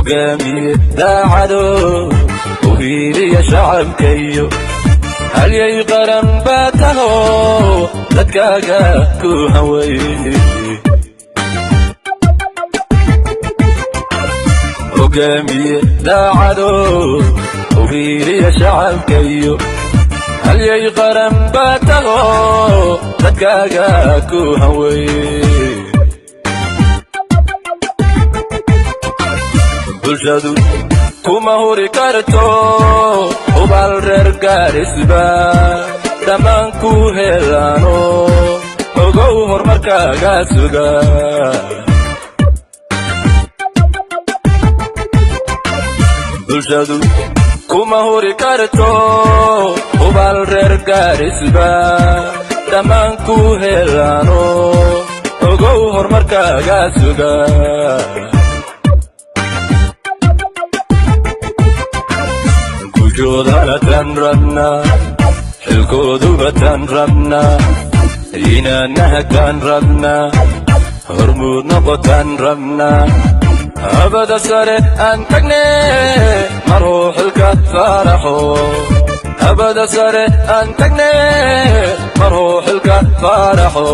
Hogaamiye daacado u hiiliya shacabkayo halyay qaran baa taho dadkaaga ku haway. Hogaamiye daacado u hiiliya shacabkayo halyay qaran baa taho dadkaaga ku haway. Bulshadu kuma huri karto hubaal reer Gaarisba dhammaan ku helaano ogow horumarkaaga suga. Bulshadu kuma huri karto hubaal reer Gaarisba dhammaan ku helaano ogow horumarkaaga suga. Guushoodana tan rabnaa, xilkooduba tan rabnaa, inaanahakaan rabnaa, hormuud noqotaan rabnaa. Habada sare aan tagne maruu xilka faaraxo. Habada sare aan tagne maruu xilka faaraxo.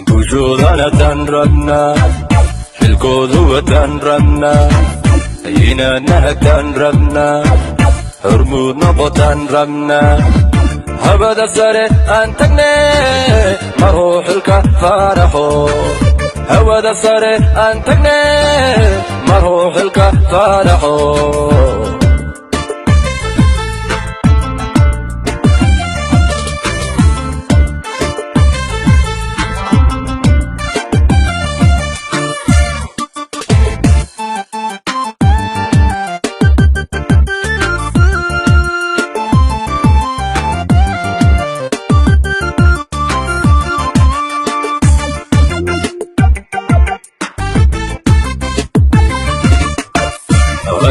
Guushoodana tan rabnaa, xilkooduba tan rabnaa, inaanahakaan rabnaa, hormuud noqotaan rabnaa. Habada sare aan tagne maruu xilka faaraxo. Hawada sare aan tagne maruu xilka faaraxo.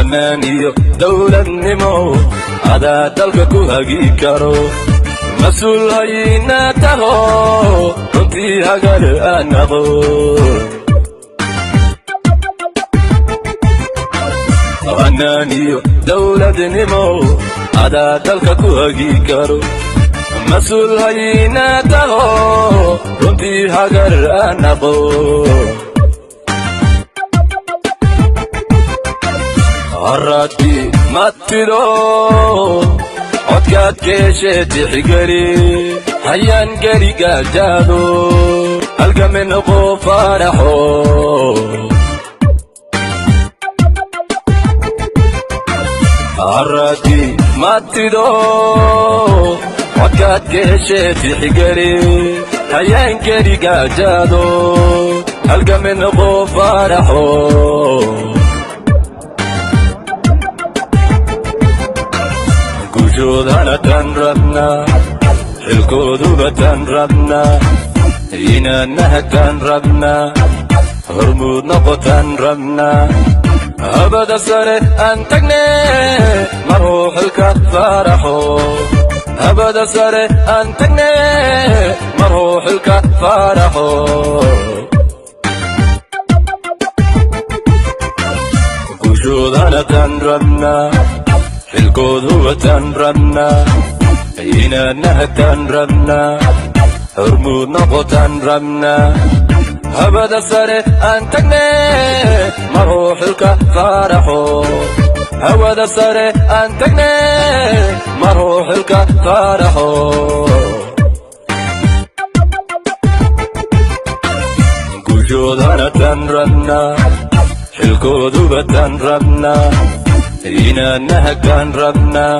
Ammaan iyo dowladnimo adaa dalka ku hagi karo, mas-uul hayna taho runtii hagar aan aqoon. Ammaan iyo dowladnimo adaa dalka ku hagi karo, mas-uul hayna taho runtii hagar aan aqoon. Haraadkii matido codkaad keeshee tixgeli hayaan geli gaajaado halgame noqo faaraxo. Haraadkii matido codkaad keeshee tixgeli hayaan geli gaajaado halgame noqo faaraxo. Guushoodana tan rabnaa, xilkooduba tan rabnaa, inaanahakaan rabnaa, hormuud noqotaan rabnaa. Habada sare aan tagne maruu xilka faaraxo. Habada sare aan tagne maruu xilka faaraxo. Guushoodana tan rabnaa, xilkooduba tan rabnaa, inaanahakaan rabnaa, hormuud noqotaan rabnaa. Habada sare aan tagne maruu xilka faaraxo. Hawada sare aan tagne maruu xilka faaraxo. Guushoodana tan rabnaa, xilkooduba tan rabnaa, inaanahakaan rabnaa,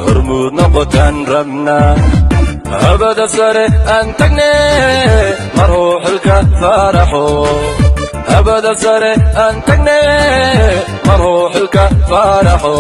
hormuud noqotaan rabnaa. Habada sare aan tagne maruu xilka faaraxo. Habada sare aan tagne maruu xilka faaraxo.